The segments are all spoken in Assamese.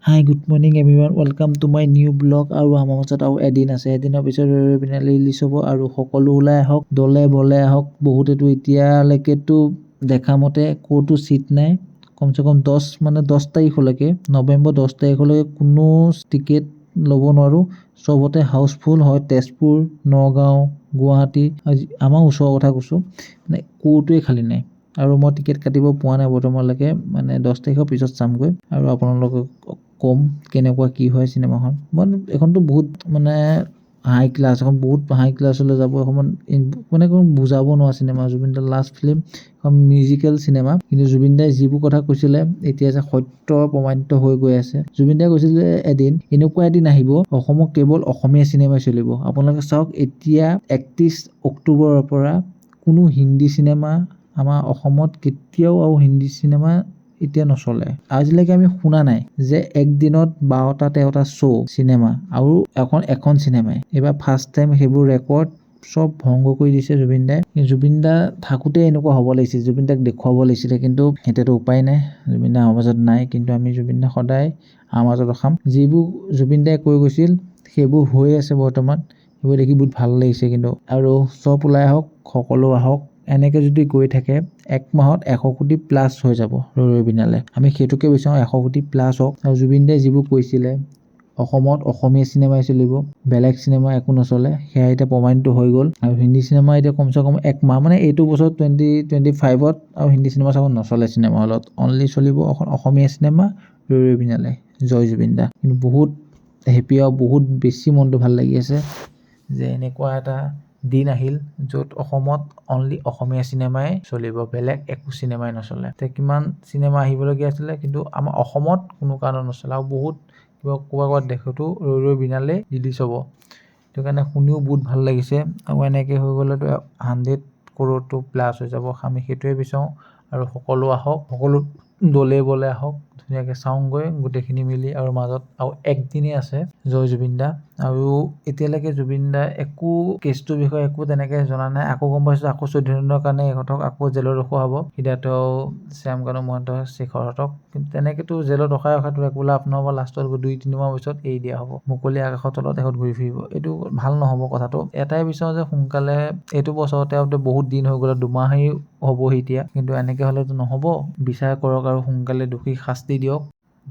Hi, good morning everyone, welcome to my new vlog। আৰু আমাৰ মাজত আৰু এদিন আছে। এদিনৰ পিছত পিনালে ৰিলিজ হ'ব আৰু সকলো ওলাই আহক, দলে বলে আহক। বহুতেতো এতিয়ালৈকেতো দেখা মতে ক'তো চিট নাই। কমচে কম 10, মানে 10 তাৰিখলৈকে, নৱেম্বৰ 10 তাৰিখলৈকে কোনো টিকেট ল'ব নোৱাৰোঁ। চবতে হাউচফুল হয়। তেজপুৰ, নগাঁও, গুৱাহাটী, আমাৰ ওচৰৰ কথা কৈছোঁ, মানে ক'তোৱে খালী নাই। আৰু মই টিকেট কাটিব পোৱা নাই বৰ্তমানলৈকে। মানে 10 তাৰিখৰ পিছত চামগৈ আৰু আপোনালোকক ক'ম কেনেকুৱা কি হয় চিনেমাখন। মই এইখনতো বহুত মানে হাই ক্লাছ, এখন বহুত হাই ক্লাছলৈ যাব। এখন মানে কোনো বুজাব নোৱাৰা চিনেমা। জুবিন দাৰ লাষ্ট ফিল্ম এখন, মিউজিকেল চিনেমা। কিন্তু জুবিন দাই যিবোৰ কথা কৈছিলে, এতিয়া যে সত্য প্ৰমাণিত হৈ গৈ আছে। জুবিন দাই কৈছিল যে এদিন এনেকুৱা এদিন আহিব, অসমত কেৱল অসমীয়া চিনেমাই চলিব। আপোনালোকে চাওক, এতিয়া 31 অক্টোবৰৰ পৰা কোনো হিন্দী চিনেমা আমাৰ অসমত কেতিয়াও আৰু হিন্দী চিনেমা এতিয়া নচলে। আজিলৈকে আমি শুনা নাই যে একদিনত 12টা 13টা শ্ব' চিনেমা আৰু এখন এখন চিনেমাই। এইবাৰ ফাৰ্ষ্ট টাইম সেইবোৰ ৰেকৰ্ড চব ভংগ কৰি দিছে জুবিন দাই। জুবিন দা থাকোঁতে এনেকুৱা হ'ব লাগিছিল, জুবিন দাক দেখুৱাব লাগিছিলে। কিন্তু এতিয়াতো উপায় নাই, জুবিন দা আমাৰ মাজত নাই। কিন্তু আমি জুবিন দা সদায় আমাৰ মাজত ৰখাম। যিবোৰ জুবিন দাই কৈ গৈছিল, সেইবোৰ হৈ আছে বৰ্তমান। সেইবোৰ দেখি বহুত ভাল লাগিছে কিন্তু। আৰু চব ওলাই আহক, সকলো আহক। এনেকৈ যদি গৈ থাকে, এক মাহত 100 কোটি প্লাছ হৈ যাব ৰৈ ৰৈ বিনালে। আমি সেইটোকে বিচাৰোঁ, 100 কোটি প্লাছ হওক। আৰু জুবিন দাই যিবোৰ কৈছিলে, অসমত অসমীয়া চিনেমাই চলিব, বেলেগ চিনেমা একো নচলে, সেয়া এতিয়া প্ৰমাণিত হৈ গ'ল। আৰু হিন্দী চিনেমা এতিয়া কমচে কম এক মাহ, মানে এইটো বছৰত 2025ত আৰু হিন্দী চিনেমা চাব নচলে চিনেমা হলত। অনলি চলিব অকল অসমীয়া চিনেমা ৰৈ ৰৈ বিনালে। জয় জুবিন দা। কিন্তু বহুত হেপী আৰু বহুত বেছি মনটো ভাল লাগি আছে যে এনেকুৱা এটা দিন আহিল য'ত অসমত অনলি অসমীয়া চিনেমাই চলিব, বেলেগ একো চিনেমাই নচলে। এতিয়া কিমান চিনেমা আহিবলগীয়া আছিলে, কিন্তু আমাৰ অসমত কোনো কাৰণত নচলে। আৰু বহুত কিবা ক'ৰবাত ক'ৰবাত দেশতো ৰৈ ৰৈ বিনালে ৰিলিজ হ'ব। সেইটো কাৰণে শুনিও বহুত ভাল লাগিছে। আৰু এনেকৈ হৈ গ'লেতো 100 ক্ৰ'ৰটো প্লাছ হৈ যাব। আমি সেইটোৱে বিচাৰোঁ। আৰু সকলো আহক, সকলো দলে বলে আহক, ধুনীয়াকৈ চাওঁগৈ গোটেইখিনি মিলি। আৰু মাজত আৰু একদিনেই আছে। জয় জুবিন দা। আৰু এতিয়ালৈকে জুবিন দা একো কেছটোৰ বিষয়ে একো তেনেকৈ জনা নাই। আকৌ গম পাইছোঁ, আকৌ 14 দিনৰ কাৰণে ইহঁতক আকৌ জেলত ৰখোৱা হ'ব, সিদ্ধাৰ্থ, শ্যামকানু মহন্ত, শেখৰহঁতক। কিন্তু তেনেকৈতো জেলত ৰখাই ৰখাইতো একো লাভ নহ'ব। লাষ্টত গৈ 2-3 মাহ পিছত এৰি দিয়া হ'ব, মুকলি আকাশৰ তলত ইহঁত ঘূৰি ফুৰিব। এইটো ভাল নহ'ব কথাটো। এটাই বিচাৰোঁ যে সোনকালে এইটো বছৰতে, বহুত দিন হৈ গ'ল, দুমাহেই হ'বহি এতিয়া, কিন্তু এনেকৈ হ'লেতো নহ'ব। বিচাৰ কৰক আৰু সোনকালে দোষীক শাস্তি দিয়ক।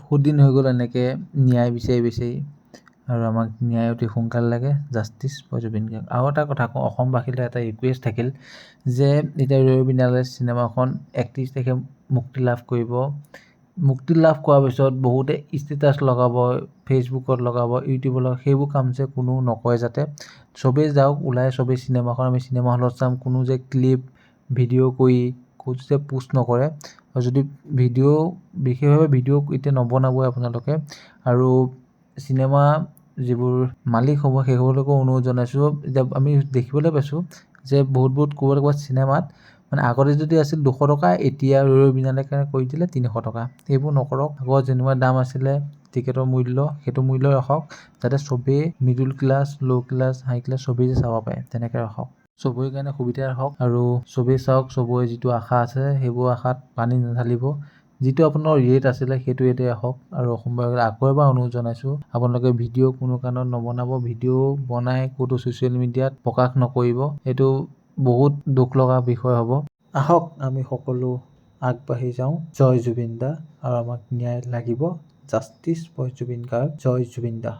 বহুত দিন হৈ গ'ল এনেকৈ ন্যায় বিচাৰি বিচাৰি আৰু আমাক ন্যায় অতি সোনকালে লাগে। Justice for Zubeen Garg। আৰু এটা কথা কওঁ, অসমবাসীলৈ এটা ৰিকুৱেষ্ট থাকিল যে এতিয়া ৰৈ ৰৈ বিনালে চিনেমাখন 31 তাৰিখে মুক্তি লাভ কৰিব। মুক্তি লাভ কৰাৰ পিছত বহুতে ষ্টেটাছ লগাব, ফেচবুকত লগাব, ইউটিউবত লগাব। সেইবোৰ কাম যে কোনো নকৰে যাতে। চবেই যাওক ওলাই, চবেই চিনেমাখন আমি চিনেমা হলত চাম। কোনো যে ক্লিপ ভিডিঅ' কৰি ক'তো যে পোষ্ট নকৰে। আৰু যদি ভিডিঅ', বিশেষভাৱে ভিডিঅ' এতিয়া নবনাবই আপোনালোকে। আৰু চিনেমা যিবোৰ মালিক হ'ব, সেইসকলকো অনুৰোধ জনাইছোঁ। এতিয়া আমি দেখিবলৈ পাইছোঁ যে বহুত বহুত ক'ৰবাত ক'ৰবাত চিনেমাত মানে আগতে যদি আছিল 200 টকা, এতিয়া ৰৈ ৰৈ বিনালে কাৰণে কৰি দিলে 300 টকা। এইবোৰ নকৰক। আগৰ যেনেকুৱা দাম আছিলে টিকেটৰ মূল্য, সেইটো মূল্য ৰাখক, যাতে চবেই middle class, low class, high class চবেই যে চাব পাৰে, তেনেকৈ ৰাখক। চবৰে কাৰণে সুবিধা হওক আৰু চবেই চাওক। চবৰে যিটো আশা আছে, সেইবোৰ আশাত পানী নাঢালিব। যিটো আপোনাৰ ৰেট আছিলে, সেইটো ৰেটে ৰাখক। আৰু অসমবাসীক আকৌ এবাৰ অনুৰোধ জনাইছোঁ, আপোনালোকে ভিডিঅ' কোনো কাৰণত নবনাব। ভিডিঅ' বনাই ক'তো ছ'চিয়েল মিডিয়াত প্ৰকাশ নকৰিব। এইটো বহুত দুখ লগা বিষয় হ'ব। আহক, আমি সকলো আগবাঢ়ি যাওঁ। জয় জুবিন দা। আৰু আমাক ন্যায় লাগিব। Justice for Zubeen Garg। Joy Zubeen the.